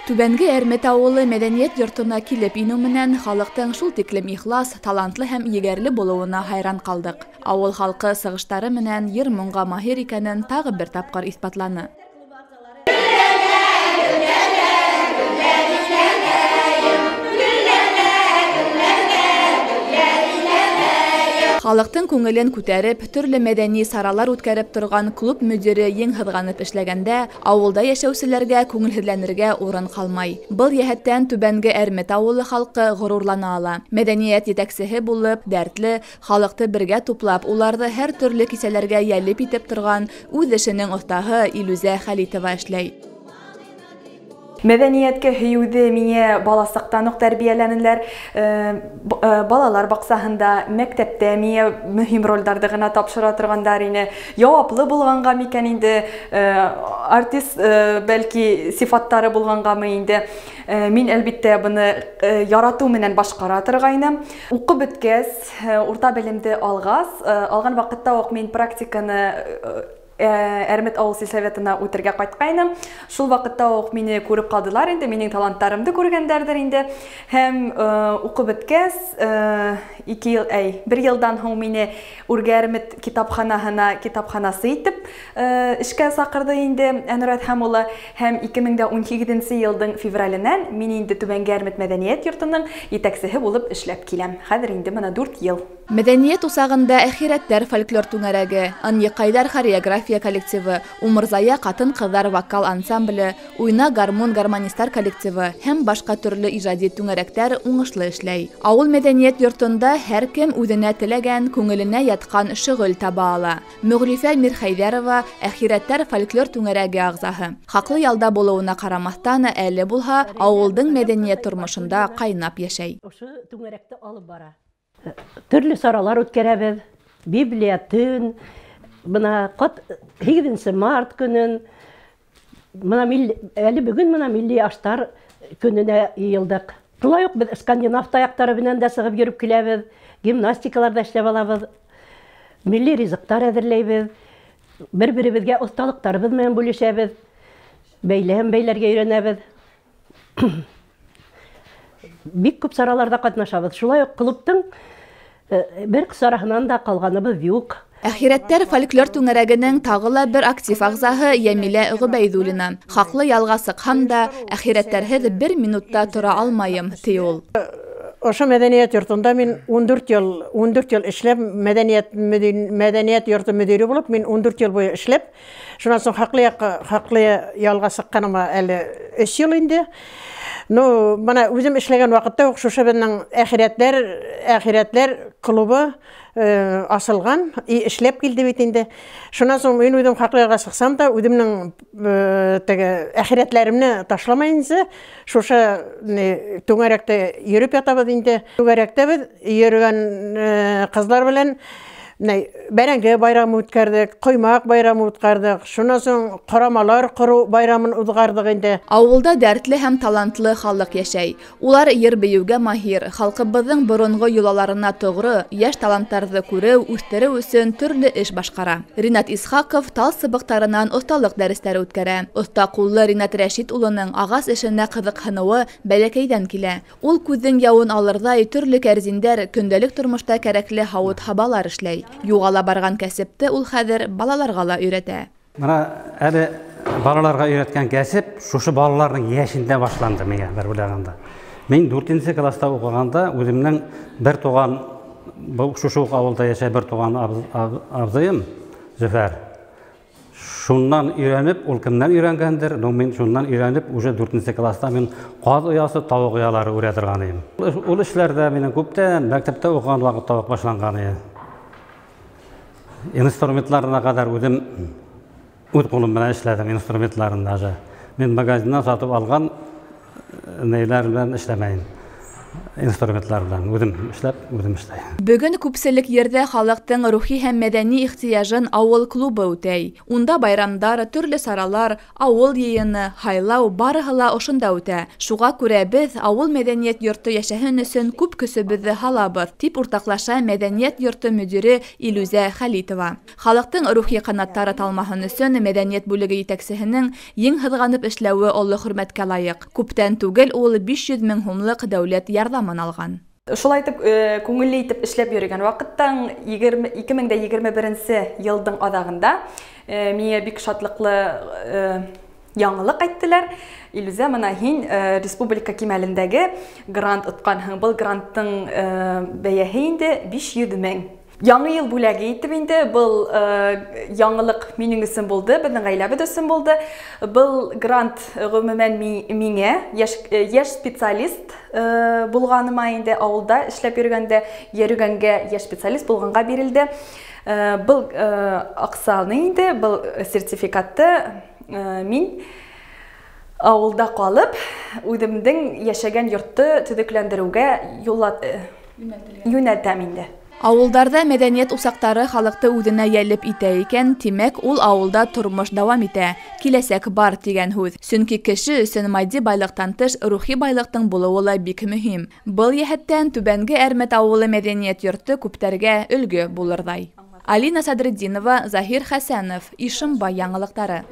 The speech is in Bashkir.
Түбәнге Әрмет ауылы мәҙәниәт йортона килеп инеү менән халыҡтың шул тиклем ихлас, талантлы һәм егәрле булыуына хайран ҡалдыҡ. Ауыл халҡы сығыштары менән йыр-моңға маһир икәнен тағы бер тапҡыр иҫбатланы. Халыҡтың күңелен күтәреп, төрлө мәҙәни саралар үткәреп торған клуб мөдире ең һыҙғанып эшләгәндә, ауылда йәшәүселәргә күңелһеҙләнергә урын ҡалмай. Был йәһәттән Түбәнге Әрмет ауылы халҡы ғорурлана ала. Мәҙәниәт етәксеһе булып, дәртле, халыҡты бергә туплап, уларҙы һәр төрлө кисәләргә йәлеп итеп торған үҙ эшенең оҫтаһы Илүзә Хәлитова эшләй. Мәҙәниәткә һөйөүҙе миңә баласаҡтан уҡ тәрбиәләнеләр. Балалар баҡсаһында, мәктәптә миңә мөһим ролдәрҙе генә тапшыра торғандар ине. Яуаплы булғанға микән инде, артист бәлки сифаттары булғанғамы инде. Мин әлбиттә быны яратыу менән башҡара торғайным. Уҡып бөткәс, урта белемде алғас, алған ваҡытта уҡ мин практиканы Әрмет ауыл сельсоветына үтергә ҡайтҡайным. Шул ваҡытта уҡ мине күреп ҡалдылар инде, минең таланттарымды күргәндәрҙер инде. Һәм уҡып бөткәс, бер йылдан һуң мине Үрге Әрмет китапханаһына китапханасы итеп эшкә саҡырҙы инде Әнүр Әҙһәм улы. Һәм 2018 йылдың февраленән мин инде Түбәнге Әрмет мәҙәниәт йортоноң етәксеһе булып эшләп киләм. Хәҙер инде бына 4 йыл. Мәҙәниәт усағында Әхирәттәр фольклор түңәрәге, Ынйыҡайҙар хореография коллективы, Умырзая ҡатын-ҡыҙҙар вокал ансамбле, Уйна гармун гармонистар коллективы һәм башҡа төрлө ижади түңәрәктәр уңышлы эшләй. Ауыл мәҙәниәт йортонда һәр кем үҙенә теләгән, күңеленә ятҡан шөғөл таба ала. Мөғлифә Мирхәйҙәрова Әхирәттәр фольклор түңәрәге ағзаһы. Хаҡлы ялда булыуына ҡарамаҫтан, әле булһа ауылдың мәҙәниәт тормошонда ҡайнап йәшәй. Ошо түңәрәкте алып бара. Төрлө саралар үткәрәбеҙ. Библия төн, бына 8 март көнөн, бына әле бөгөн бына милли аштар көнөнә йыйылдыҡ. Шулай уҡ беҙ скандинав таяҡтары менән дә сығып йөрөп киләбеҙ, гимнастикаларҙа эшләп алабыҙ, милли ризыҡтар әҙерләйбеҙ, бер-беребеҙгә оҫталыҡтарыбыҙ менән бүлешәбеҙ, бәйләм бәйләргә өйрәнәбеҙ. Бик күп сараларҙа ҡатнашабыҙ. Шулай уҡ клубтың бер сараһынан да ҡалғаныбыҙ юҡ. Әхирәттәр фольклор түңәрәгенең тағы ла бер актив ағзаһы Йәмилә Ғөбәйҙуллина. Хаҡлы ялға сыҡһам да, әхирәттәрһеҙ бер минутта тора алмайым, ти ул. Ошо мәҙәниәт йортонда мин 14 йыл эшләп, мәҙәниәт йорто мөдире булып, мин 14 йыл буйы эшләп, шунан һуң хаҡлы ялға сыҡҡаныма әле 3 йыл инде. Ну, бына үҙем эшләгән ваҡытта уҡ шушы беҙҙең әхирәтләр клубы асылған, эшләп килде бит инде. Шунан һуң мин үҙем хаҡлы ялға сыҡсам да, үҙемнең теге әхирәтләремне ташламайынса, шушы түңәрәктә йөрөп ятабыҙ инде. Түңәрәктә беҙ йөрөгән ҡыҙлар белән бәрәңге байрамы үткәрҙек, ҡоймаҡ байрамы үткәрҙек, шунан һуң ҡорамалар ҡороу байрамын уҙғарҙыҡ инде. Ауылда дәртле һәм талантлы халыҡ йәшәй. Улар йыр-бейеүгә маһир, халҡыбыҙҙың боронғо йолаларына тоғро, йәш таланттарҙы күреү, үҫтереү өсөн төрлө эш башҡара. Ринат Исхаҡов тал сыбыҡтарынан оҫталыҡ дәрестәре үткәрә. Оҫта ҡуллы Ринат Рәшит улының ағас эшенә ҡыҙыҡһыныуы бәләкәйҙән килә. Ул күҙҙең яуын алырҙай төрлө кәрзиндәр, көндәлек тормошта кәрәкле һауыт-һабалар эшләй. Юғала барған кәсепте ул хәҙер балаларға ла өйрәтә. Бына әле балаларға өйрәткән кәсеп шушы балаларҙың йәшендә башланды миңә бер уйлағанда. Мин 4-нсе класста уҡығанда үҙемдең бер туған, был шушы уҡ ауылда йәшәй бер туған абзыйым Зөфәр. Шуннан өйрәнеп, ул кемдән өйрәнгәндер, но мин шуннан өйрәнеп, уже 4-нсе класста мин ҡаҙ оясы, тауыҡ оялары үрә торған инем. Ул эшләр ҙә минең күптән мәктәптә уҡыған ваҡытта уҡ башланған ине. Инструментларына ҡәҙәр үҙем үҙ ҡулым менән эшләдем инструментларын даже. Мин магазиннан сатып алған нәйләр белән эшләмәйем. Инструментлар белән үҙем эшләп, үҙем эшләйем. Бөгөн күпселек ерҙә халыҡтың рухи һәм мәҙәни ихтыяжын ауыл клубы үтәй. Унда байрамдар, төрлө саралар, ауыл йыйыны, һайлау барыһы ла ошонда үтә. Шуға күрә беҙ ауыл мәҙәниәт йорто йәшәһен өсөн күп көсөбөҙҙө һалабыҙ, тип уртаҡлаша мәҙәниәт йорто мөдире Илүзә Хәлитова. Халыҡтың рухи ҡанаттары талмаһын өсөн мәҙәниәт бүлеге етәксеһенең ең һыҙғанып эшләүе оло хөрмәткә лайыҡ. Күптән түгел ул 500 мең һумлыҡ дәүләт ярҙамын алған. Шулай итеп, күңелле итеп эшләп йөрөгән ваҡыттан 2021 йылдың аҙағында миңә бик шатлыҡлы яңылыҡ әйттеләр. Илүзә, мына һин республика кимәлендәге грант отҡанһың. Был гранттың бәйәһе инде 500 мең. Яңы йыл бүләге итеп инде был яңылыҡ минең өсөн булды, беҙҙең ғаиләбеҙ өсөн булды. Был грант ғөмүмән миңә йәш специалист булғаныма инде ауылда эшләп йөрөгәндә, йөрөгәнгә йәш специалист булғанға бирелде. Был аҡсаны инде, был сертификатты мин ауылда ҡалып, үҙемдең йәшәгән йортто төҙөкләндереүгә йүнәлтәм инде. Ауылдарҙа мәҙәниәт усаҡтары халыҡты үҙенә йәлеп итә икән, тимәк, ул ауылда тормош дауам итә. Киләсәк бар тигән һүҙ. Сөнки кеше өсөн матди байлыҡтан тыш рухи байлыҡтың булыуы ла бик мөһим. Был йәһәттән Түбәнге Әрмәт ауылы мәҙәниәт йорто күптәргә өлгө булырҙай. Алина Садретдинова, Заһир Хәсәнов, Ишембай яңылыҡтары.